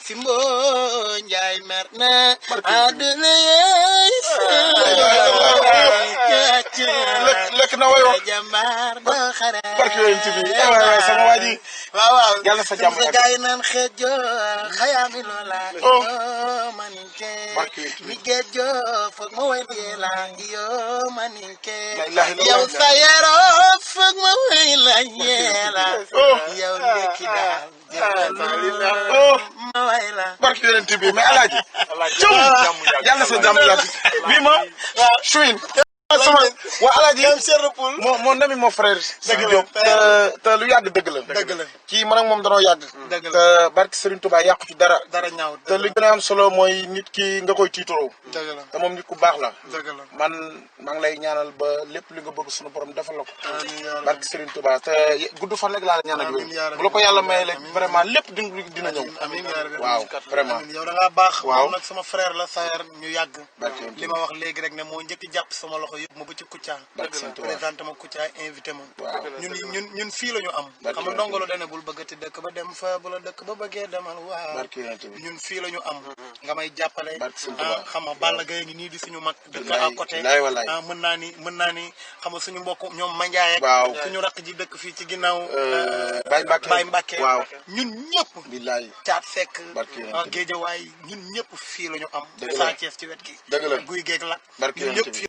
Simbo Njaay mer na aduna yeey lekk na way wax jambar do xare barke yonent bi sama waji waaw yàlla sa jàmm ak gaay naan xeejo xayaami loola manike mi geejo foog ma way la yo manike yow sa yero foog ma way la yeela yow ndekki daal ma way la barke yonent bi mais alaaji yàlla sa jàmm yàgg bi ma suin sama waa alaaji moo nami moo frère Sidi Diop te lu yàgg dëgg la kii man ak moom danoo yàgg te barke Serigne Touba yàqu ci dara ñaaw te li gën a am solo mooy nit ki nga koy tiitaroo te moom nit ku baax la man maa ngi lay ñaanal ba lépp li nga bëgg suñu borom defal la ko barke Serigne Touba te gudd fan rek laa la ñaanal yooyu bu la ko yàlla maye rek vraiment lépp dina ñëw waaw vraiment yow da ngaa baax moom nag sama frère la Sayer ñu yàgg li ma wax léegi rek ne moo njëkk jàpp sama loxo yëpp ma ba ci Kouthia présenté ma Kouthia invité ma ñun fii la ñu am xam nga ndongolo dane bul bëggati dëkk ba dem fa bu la dëkk ba bëggee demal waaw ñun fii la ñu am nga may jàppale xam nga Balla Gaye ngi nii di suñu mag dëkk à côté mën naa ni xam nga suñu mbokk ñoom Mandiaye ak suñu rakk ji dëkk fii ci ginnaaw Baye Mbacke ñun ñëpp billaay caat fekk Géejawaay ñun ñëpp fii la ñu am Sa Thiès ci wet gi guy geeg la ñun ñëpp